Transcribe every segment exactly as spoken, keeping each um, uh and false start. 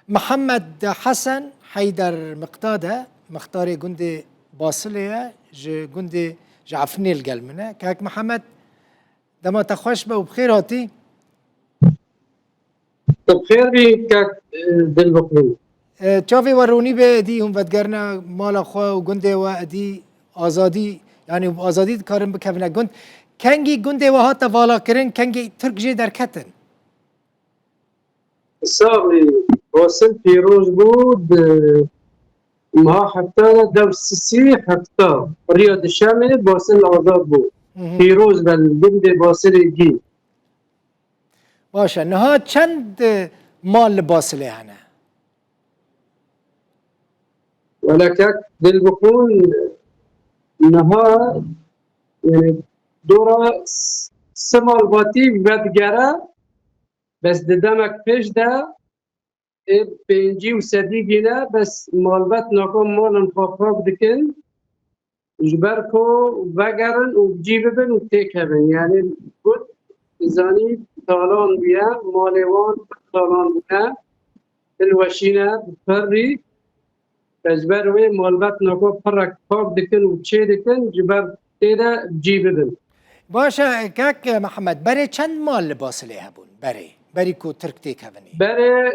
Mihemed Hesen Heyder Miqdade, mixtarê gundê Basilê ye, ji gundê, ji Efrînê li gel min e. Kek Mihemed, dema te xweş be û bi xêr hatî. Tu bi xêr bî kek, e, Dilbixwîn. E, çavê we ronî be, êdî hûn vedigerine mala xwe û gundê we, êdî azadî, yanî bi azadî dikarin bikevine gund. Kengî gundê we hate valakirin, kengî Tirk jê derketin? Sax bî, Basil pîroz bû, di meha hefta de dev sisî hefta. Riya dişemê Basil azad bû. Hı hı. Pîroz be li gundê Basilê gî. Baş e, niha çend, e, mal li Basilê hene? Wele kek Dilbixwîn, niha, e, dora s-, sê malbatî vedigere, bes di demek pêş de, ê pêncî û sedî gîne, bes malbet naka malin xwe pak dikin, ji ber ku vegerin û bi cî bibin û têkevin. Yanî gund, dizanî, talan bûye, malê wan talan bûne, hilweşîne, bi pirrî, ji ber wê malbet naka pirrek pak dikin û çê dikin, ji ber tê de bi cî bibin. Baş e, kek Mihemed, berê çend mal li Basilê hebûn? Berê, berî ku Tirk têkevinî? Berê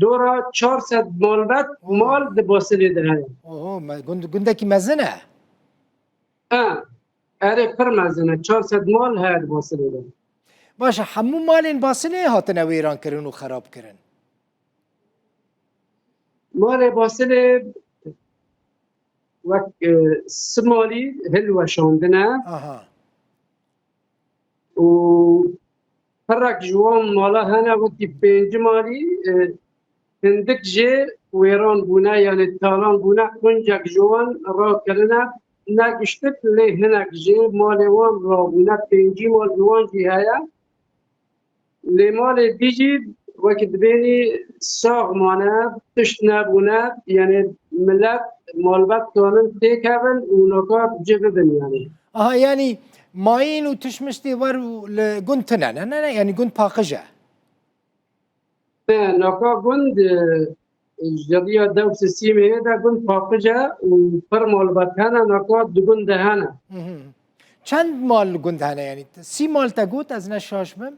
dora çar sed malbet, Oho. mal di Basilê de heye. Oho, me, gund-, gundekî mezin e. Ha, erê, pir mezin e. Çar sed mal heye di Basilê de. Baş e, hemû malên Basilê hatine wêran kirin û xerab kirin? Malê Basilê wek, e, sê malî hilweşandine. Aha. Û pirek ji wan mala hene wekî pêncî malî, e, hindik jê wêran bûne, yanî talan bûne, quncek ji wan rakirine, ne giştik, lê hinek jê malê wan rabûne, pêncî mal ji wan jî heye. Lê malê dî jî wekî dibênî sax mane, tişt nebûne, yanî milet, malbet kanin têkevin û naka bi cih bibin yanî. Aha, yanî mayîn û tişmiştê wer û li gund tune ne, ne, ne, yanî gund paqij e. Ne, naka gund, e, ji riya dew sisîmê de gund paqij e û pir malbet hene, naka di gund de hene. Hı hı. Çend mal li gund hene, yanî? Sî mal te got, ez ne şaş bim?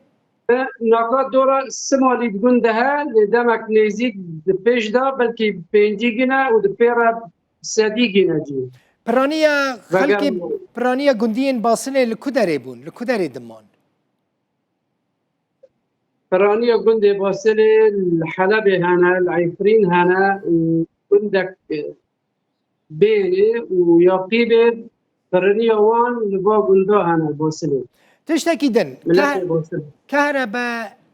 E, naka dora sê malî di gund de he, lê demek nêzîk di pêş de belkî pêncî gine û di pê re sedî gine cî. Piraniya Veger xelkê, piraniya gundiyên Basilê li ku derê bûn? Li ku derê diman? Piraniya gundê Basilê li Helebê hene, li Efrîn hene û gundek, e, Bênê û Yaqîbê piraniya wan li va gunda hene Basilê. Tiştekî din, Miletê keh-, Basilê. Kehrebe,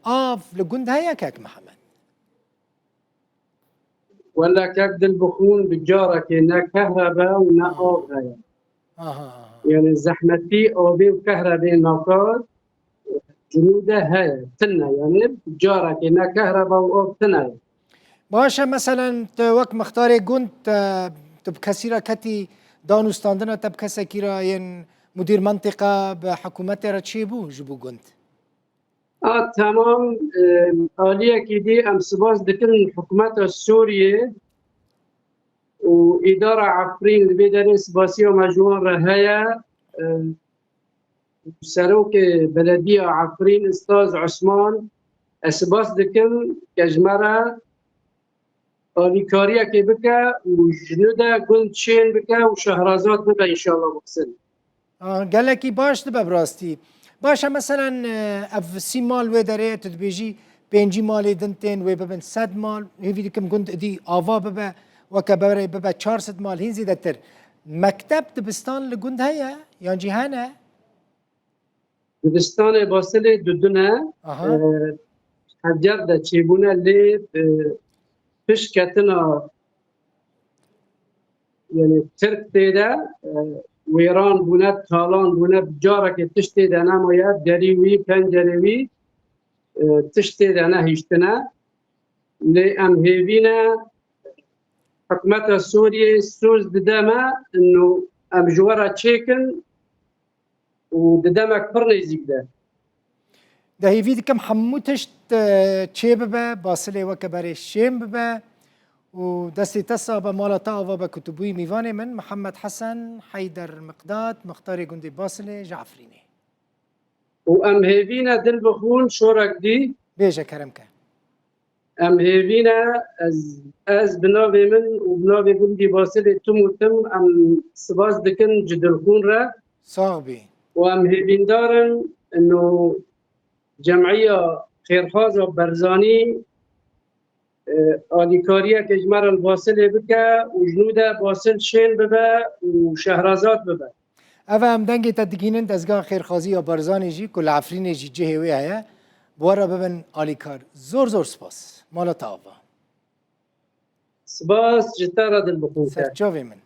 av li gund heye kek Mihemed? Wele kek Dilbixwîn, bi carekê ne kehrebe û ne av heye. Aha, aha. Yanî zehmetî avê û kehrebê naka Cinû de heye, tune, yanî carekê ne kehreba û av tune ye. Baş e, meselen, tu wek mixtarê gund, te, tu bi kesî re ketî danûstandina te bi kesekî re yên mudîr mentiqa bi hikûmetê re çêbû ji bo gund? A, temam, e, aliyekî dî em spas dikin hikûmeta Sûriyê û îdara Efrîn, li vê derê spasiya me ji wan re heye. E, Serokê Belediya Efrîn, Ustaz Osman, ez spas dikim ke ji me re alîkariyekê bike û ji nû de gund çên bike û şehrazat bibe înşallah Muhsin. Ah, gelekî baş dibe bi rastî. Baş e, meselen, e, ev sî mal wê derê tu dibêjî pêncî malê din tên wê bibin sed mal, hêvî dikim gund idî ava bibe, weke berê bibe çar sed mal, hîn zêdetir. Mekteb, dibistan li gund heye, yan jî hene? Dibistanê Basilê dudin e. Aha. E, Hecer de çêbûne lê, e, piştketina, yanî Tirk tê de, e, wêran bûne, talan bûne, carekê tişt tê de nemaye, derî wî, pencerê wî, e, tişt tê de nehiştine. Lê em hêvî ne, hikûmeta Sûriyê soz dide me, ino em ji we re çêkin û di demek pir nêzîk de. De hêvî dikim hemû tişt e, çê bibe, Basilê weke berê şên bibe û destê te sax be, mala te ava be ku tu bûyî mîvanê min, Mihemed Hesen Heyder Miqdad, mixtarê gundê Basilê ji Efrînê. û em hêvî ne dil bixwin şorek dî. Bêje kerem ke. Em hêvî ne, ez, ez bi navê min û bi navê gundî Basilê tim û tim em spas dikin ji dilxwin re. Sax bî. Û em hêvîndar in ino cem'iya xêrxaza Barzanî e, alîkariyeke ji me re li Basilê bike û ji nû de Basil şên bibe û şehrazad bibe. Ev em dengê te digînin dezgeha xêrxazî ya Barzanî jî ku li Efrînê jî cihê wê heye, bi we re bibin alîkar. Zor zor spas. Mala te ava. Spas ji te re dilbixwîn te. Serçavê min.